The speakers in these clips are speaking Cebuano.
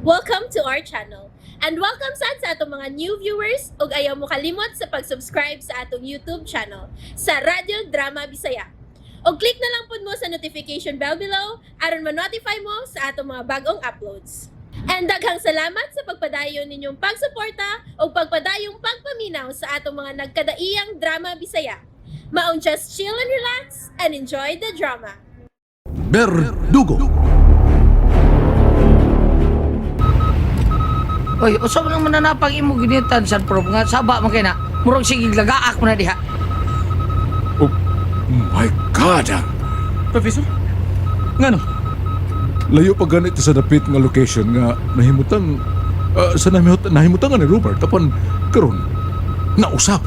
Welcome to our channel. And welcome sad sa atong mga new viewers ug ayaw mo kalimot sa pag-subscribe sa atong YouTube channel sa Radyo Drama Bisaya. Og click na lang pud mo sa notification bell below aron ma-notify mo sa atong mga bagong uploads. And daghang salamat sa pagpadayon ninyong pagsuporta ug pagpadayong pagpaminaw sa atong mga nagkadaiyang drama Bisaya. Maong just chill and relax and enjoy the drama. Berdugo. Oy, usa man ang mananapang imo ginitan san prof nga saba man kay na. Murag sige lagaak mo na diha. Oh my God! Ah. Professor? Ngano? Layo pa ganit sa dapit nga location nga nahimutang sa nahimutang ni Robert apan karon nausap.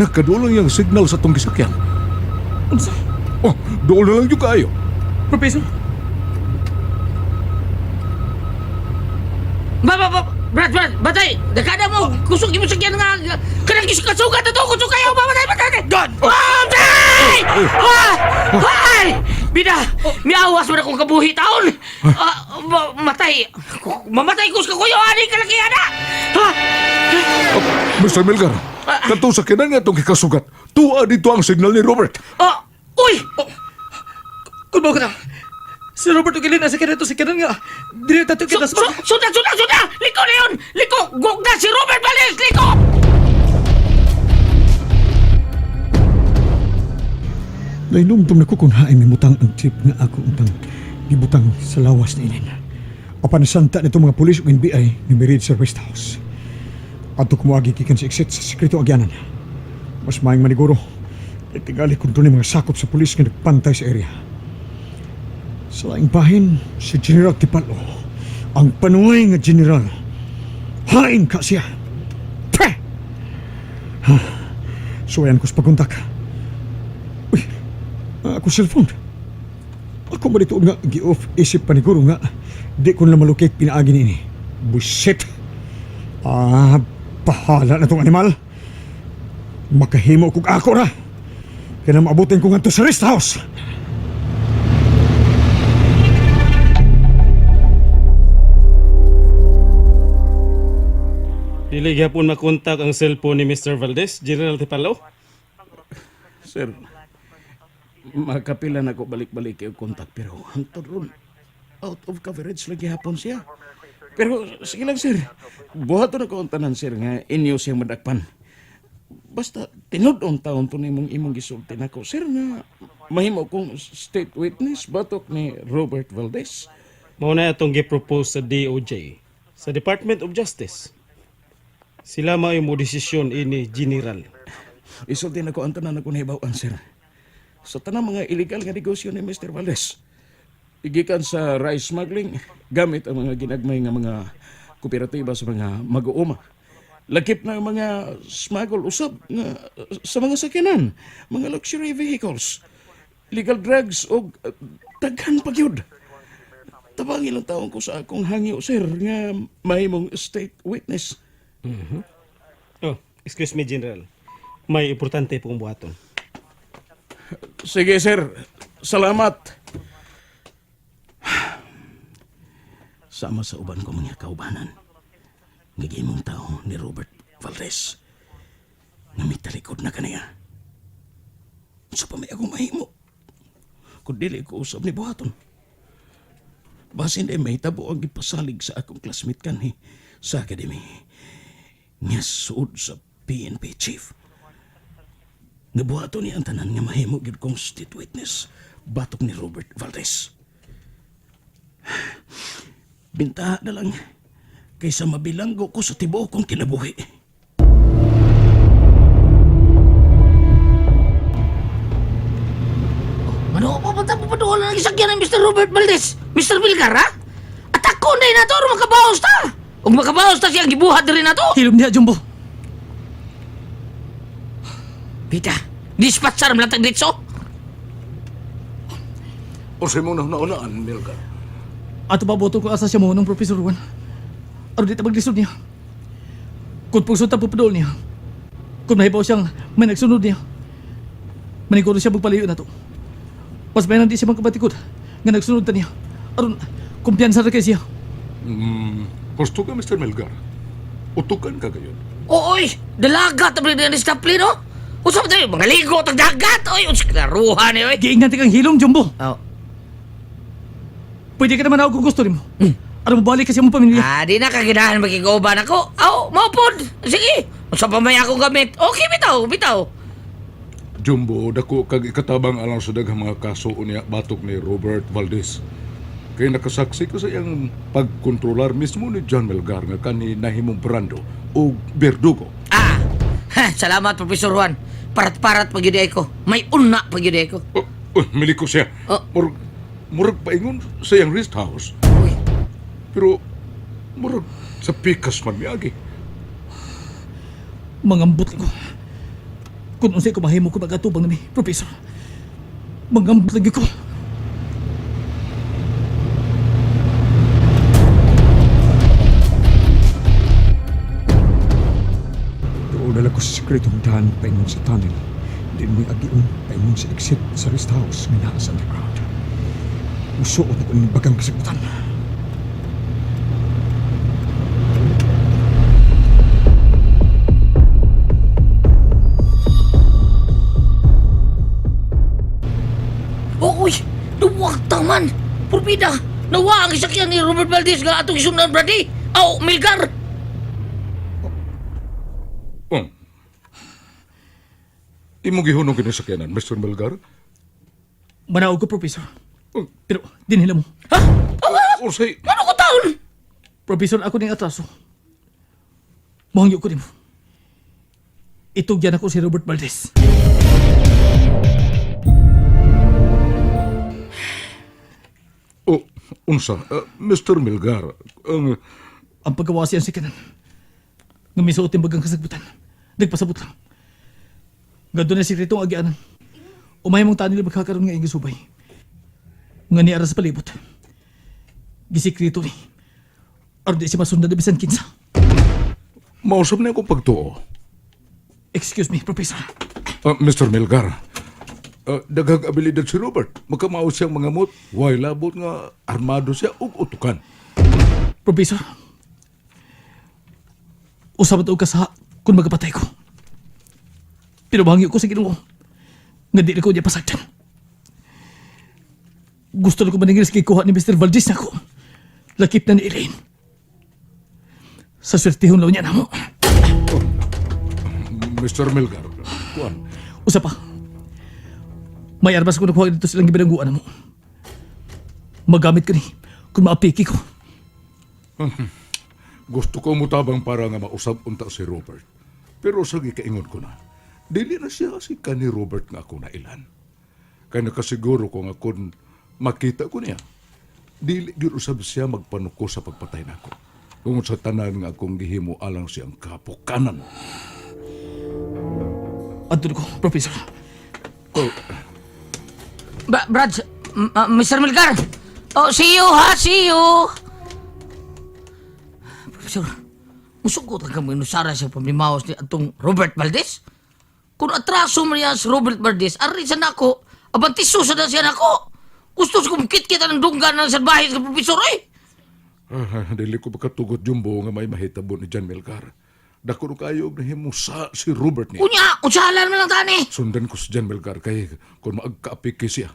Nagkadulong yung signal sa tong gisakyan. Unsa? Oh, dool na lang yung kaayo. Professor? Ba ba ba Brad, Brad, batay! Dakada mo! Kusog imo sakyan nga! Kanang gisukat-sukat na to! Kusog kayo! Batay, batay! God! Batay! Ah! Ay! Bida! Miawas mo na kong kabuhi taon! Ah, matay! Mamatay ko sa kuyo! Ani ka laki, ana! Ha? Oh, Mr. Milgar, katong sakyanan nga itong kikasugat. Tuwa dito ang signal ni Robert. Oh! Uy! Kung ba ka na? Si Robert Ugilin nasa kanya to sa kanan nga. Dili tato kita sa... Suda, suda, suda! Liko na yun! Liko! Gugna si Robert Valdez! Liko! Nainumdum na ko kung hain mimutang ang trip nga ako utang gibutang sa lawas ni Ellen. Apan santa nito mga pulis ug NBI nga mirid sa rest house. Adto kumuagi gikan sa exit sa sekreto agyanan. Mas maayong maniguro. Kay tingali kung dunay mga sakop sa pulis nga nagpantay sa area. Sa laing bahin, si General Tipalo, ang panuay nga general. Hain ka siya. Peh! Ha, suwayan ko sa paguntak. Uy, ako cellphone. Ako ba dito nga gi-off isip paniguro nga di ko na malukit pinaagi niini. Buset. Ah, bahala na tong animal. Makahimo kog ako ra. Kaya na maabutin ko ngadto sa rest house. Dili gyapon makontak ang cellphone ni Mr. Valdez, General Tipalo. Sir, makapila na ko balik-balik kay kontak pero hangtod ron out of coverage lagi hapon siya. Pero sige lang sir, buhaton na ko ang tanan sir nga inyo siyang madakpan. Basta tinud-on taon to nimong imong gisulti nako sir nga mahimo kong state witness batok ni Robert Valdez. Mao na atong gi-propose sa DOJ, sa Department of Justice. Sila mao'y mo desisyon ini General. Isulti nako ang tanan ako nahibaw-an sir. Sa tanang mga illegal nga negosyo ni Mr. Valdez. Igikan sa rice smuggling gamit ang mga ginagmay nga mga kooperatiba sa mga mag-uuma. Lakip na ang mga smuggle usab nga sa mga sakyanan, mga luxury vehicles, illegal drugs og daghan pa gyud. Tabangin lang taon ko sa akong hangyo sir nga mahimong state witness. Oh, excuse me General. May importante pong buhaton. Sige, sir. Salamat. Sama sa uban ko mga kaubanan. Nagimong tao ni Robert Valdez. Nga may talikod na kaniya. Sa pa may akong mahimo. Kung dili ko usab ni buhaton. Basin ay may tabo ang gipasalig sa akong classmate kanhi sa academy. Nga suod sa PNP chief. Nabuhato ni ang tanan nga mahimo gyud kong state witness batok ni Robert Valdez. Bintaha na lang kaysa mabilanggo ko sa tibuok kong kinabuhi. Mano, papunta po pa doon ang sakyan ng Mr. Robert Valdez. Mr. Vilgar, ha? Atak ko na to, aron makabaos ta. Ug makabaos ta siyang gibuhat diri na to. Hilom niya, Jumbo. Bida, dispatchar man lang tag ditso. O sa imong naunaan, Milgar. Ato ba boto ko asa siya mo nung Professor Juan? Aron di ta maglisod niya. Kung pugsunta po pa doon niya. Kung nahibaw siyang may nagsunod niya. Maniguro siya magpalayo na to. Mas may di siya magkabatikod nga nagsunod ta niya. Aron, kumpiyansa ra kay siya. Gusto ka, Mr. Melgar. Utukan ka gayon. Oy, dalaga ta ni Stapley no? Unsa ba tayo? Mga ligo tag dagat oy, unsa klaruhan ni oy. Giingnan ti kang hilom, Jumbo. Oh. Pwede ka naman ako kung gusto nimo. Aron mobalik kasi mong pamilya. Ah, di na kaginahan makig-uban ako. Aw, mao pod. Sige. Unsa pa may akong gamit? Okay bitaw, bitaw. Jumbo, dako kag ikatabang alang sa daghang mga kaso unya batok ni Robert Valdez. Kay nakasaksi ko sa iyang pagkontrolar mismo ni John Melgar nga kani nahimong Brando o Berdugo. Ah, ha, salamat Professor Juan. Parat-parat pag yun ko. May una pag yun ko. Oh, oh, miliko siya. Oh. Murag, murag paingon sa iyang rest house. Uy, Pero murag sa pikas man miagi. Mangambot lang ko. Kung unsay ko mahimo ko magatubang nami, Professor. Mangambot lagi ko. Doon na lang ko sa sekretong daan paingon sa tunnel. Di mo'y agion paingon sa exit sa rest house nga naa sa underground. Usuot na ko ng bagang kasagbutan. oh, uy, duwag man. Purpida, nawa ang isakyan ni Robert Valdez nga atong isundan, Brady. Aw, Milgar. Oh. Imo gihunong kini sakyanan, Mr. Melgar? Manaog ko, Professor. Oh, Pero dinhila mo. Ha? unsay Ano ko taon? Professor, ako ning atraso. Mohangyo ko nimo. Itugyan ako si Robert Valdez. Oh, unsa, Mr. Melgar, ang Ang paggawa siya sa kanan. Nga misuot yung bagang kasagbutan. Nagpasabot lang. Nga doon na sikretong agianan. Umay mong tanil magkakaroon nga iyong subay. Nga ni aras palibot. Gisikreto ni. Aron di siya masundan na bisan kinsa. mausap na akong pagtuo. Excuse me, Professor. Mr. Melgar, daghang abilidad si Robert. Magkamao siyang mga mot. Way labot nga armado siya ug utukan. Professor. Usab og kasaha kung magapatay ko. Pero bahangyo ko sa Ginoo. Nga di na ko niya pasagdan. Gusto na ko maningil sa kikuha ni Mr. Valdez na ako. Lakip na ni Elaine. Sa swertihon law niya na mo. Mr. Melgar, kuan. Usa pa. May armas ko nakuha dito silang gibinangguan na mo. Magamit ko ni kung maapiki ko. Gusto ko mutabang para nga mausab unta si Robert. Pero sa gikaingon ko na, dili na siya si kani Robert nga ako nailan. Kay nakasiguro ko nga kung makita ko niya, dili gyud usab siya magpanuko sa pagpatay nako. Tungod sa tanan nga akong gihimo alang siyang kapukanan. Adto na ko, Professor. Oh, Ba, Brad, Mr. Milgar. Oh, see you ha, see you. Professor, musugot ang kami nusara sa pamimawas ni atong Robert Valdez. Kung atraso man niya si Robert Valdez, ari sa nako, abantiso sa na siya nako. Gusto sa kumkit-kita ng dunggan ng salbahe sa profesor eh. Ah, dili ko makatugot jumbo nga may mahitabo ni John Melgar. Dako ro kayo og nahimusa si Robert niya. Unya, unsahalan man lang tani. Sundan ko si John Melgar kay kung maagkaapik kay siya,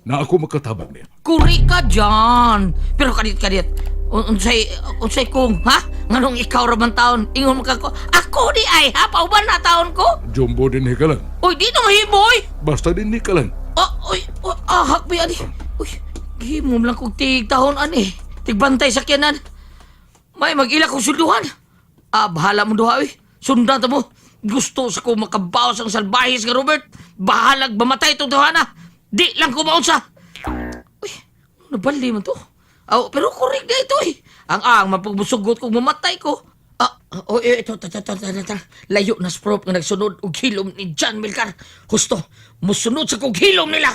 na ako makatabang niya. Kuri ka dyan. Pero kadit-kadit, unsay, unsay kung, ha? Nganong ikaw ra man taon, ingon mo ka ko, ako di ay, ha? Pauban na taon ko? Jumbo din ka lang. Uy, di na mahimo, oy! Basta din ka lang. Ah, uy, uy, ahak ba yan? Uy, gihimo lang kong tig tahon, ani. Tigbantay sa kiyanan. May mag-ila kong sunduhan. Ah, bahala mo duha, uy. Sundan ta mo. Gusto sa ko makabawas ang salbahis nga Robert. Bahalag mamatay itong duha na. Di lang ko maunsa. Uy, nabali man to. Aw, pero correct na ito eh. Ang ang mapagbusugot kung mamatay ko. Ah, oh, eh, ito, ta, ta, ta, ta, ta, ta. Layo na sprop nga nagsunod og hilom ni John Milcar. Husto, musunod sa kog hilom nila.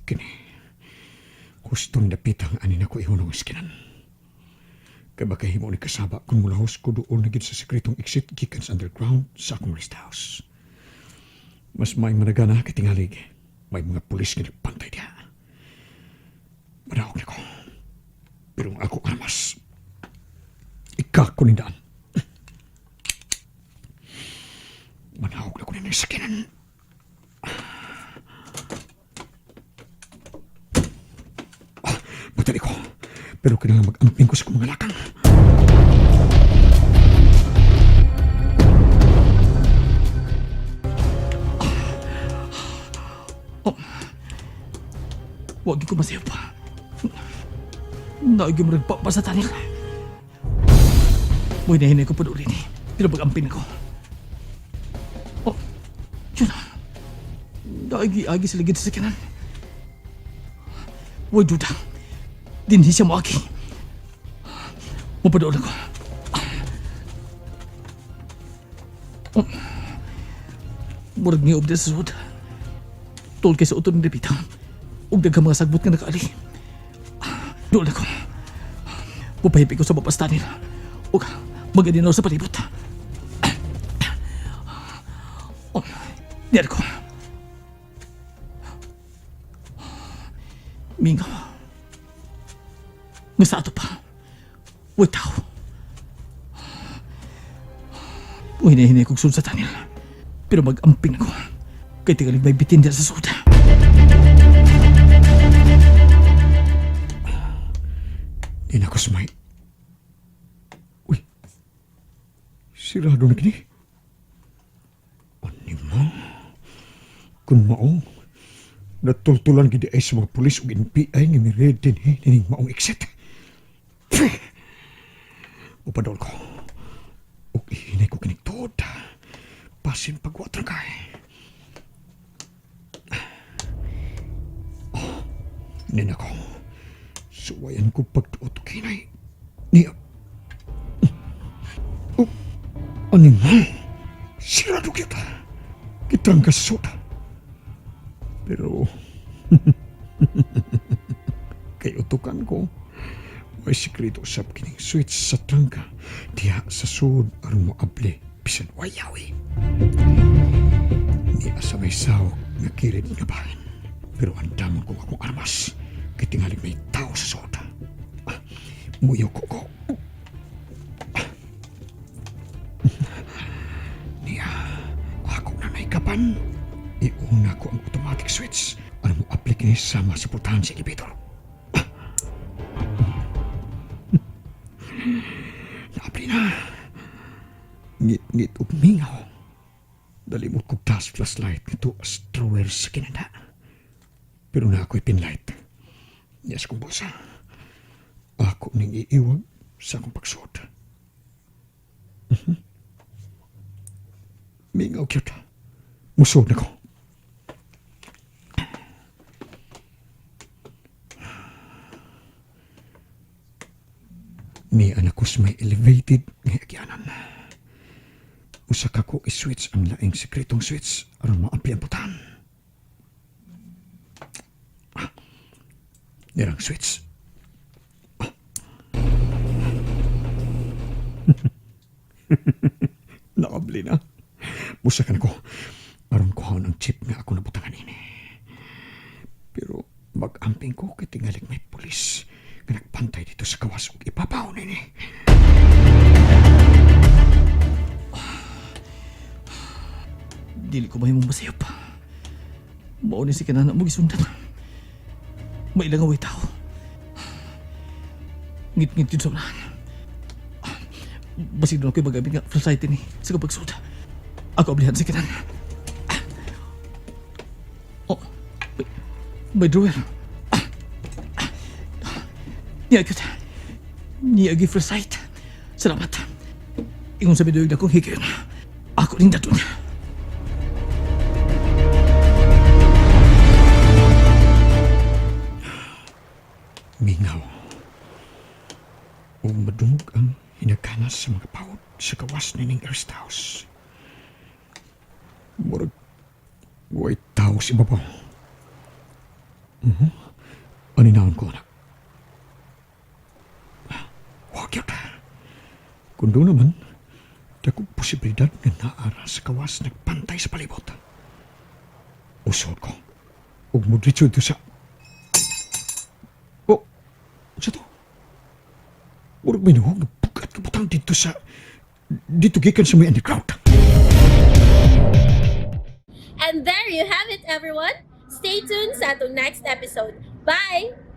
Kini, gustong dapitang ani na ko ihunong iskinan. Kay baka himo ni kasaba kung mulahos ko doon na gid sa sekretong exit gikan sa underground sa akong rest house. Mas may managana kay tingalig. May mga pulis nga nagpantay diha. Manahog na ko. Pero ang ako armas. Ikakunindaan. Manahog na ko na ng sakinan. Ah, Matali ko. Pero kailangan mag-amping ko sa akong mga lakang. Wag ko masayop pa. Naigi mo rin pa sa tanil. Boy, nahinay ko po ulit eh. Pero pag-ampin ko. Oh, yun. Naigi-agi sa ligid sa kanan. Boy, duda. Dinhi siya mo aki. Mapadool ako. Oh. Murag niya obda sa sud. Tuol kay sa utod ng depita. Ug daghang mga sagbot nga nakaali. Dool ako. Pupahipi ko sa bapastanil. Ug magadinaw sa palibot. Oh, niyar ko. Mingaw. Nga sa ato pa. Uy, tao. Uy, hinahinay kong sud sa tanil. Pero mag-amping ako. Kay tingalig may bitin diyan sa suda. Di na ko sumay. Uy. Sirado na kini. Ani mo? Kung mao, natultulan gid ay sa mga pulis ug NPI nga mired din eh, nining maong exit. Pweh! Upadol ko. Ug ihinay ko kinig tuod. Pasin pagwatran kay. Oh, nina ko. Suwayan ko pagtuot og hinay. Niya. Oh, ano man? Sirado kita. Kitang kasuta. Pero, kay utukan ko, may sikreto usab kining switch sa trangka. Diha sa sud aron moable bisan wayawi. Niya sa may sawok nga kilid nga bahin. Pero andamon ko akong armas. Kay tingalig may tao sa sud. Ah, Muyo ko ko. Ah. Niya, ako na naikapan. Iuna ko ang automatic switch. Ano mo aplik ni sama sa putahan sa elevator. Ah. Naapli na. Ngit-ngit ug mingaw. Dalimot kog taas flashlight nito as drawer sa kinanda. Pero na ako'y pinlight. Niya sa kong bulsa. Ako ning iiwag sa akong pagsuot. Mingaw cute. Musuod na ko. Ni anak ko sa may elevated nga agyanan. Usa ka ko i-switch ang laing sekretong switch aron maapli ang putahan. Ah, nirang switch. Ah. Naabli na. Musa ka na ko. Aron kuhaon ang chip nga ako nabutangan ini. Pero mag-amping ko kay tingalig may pulis nga nagpantay dito sa kawas ug ipapaw nini. Dili ko mahimong masayop. Mao ni si kanana mo gisundan. May ilang away tao. Ngit-ngit yun sa unahan. Basig doon ako'y magamit nga flashlight ni sa kapagsuda. Ako ablihan si kanan. Oh, may drawer. Niya agad. Niya agad flashlight. Salamat. Ingon sa biduyog na kong higayon. Ako ning daton. Mingaw. Ug madungog ang hinagkanas sa mga pawod sa kawas nining rest house. Murag way tao sa ibabaw. Mhm. Aninahon ko anak. Wag yun. Kung doon naman, dakong posibilidad nga naara sa kawas nagpantay sa palibot. Usod ko. Ug mo dito sa. Oh, sa to? Murag may nuhog na bugat ka butang dito sa. Dito gikan sa may underground. And there you have it, everyone. Stay tuned sa atong next episode. Bye!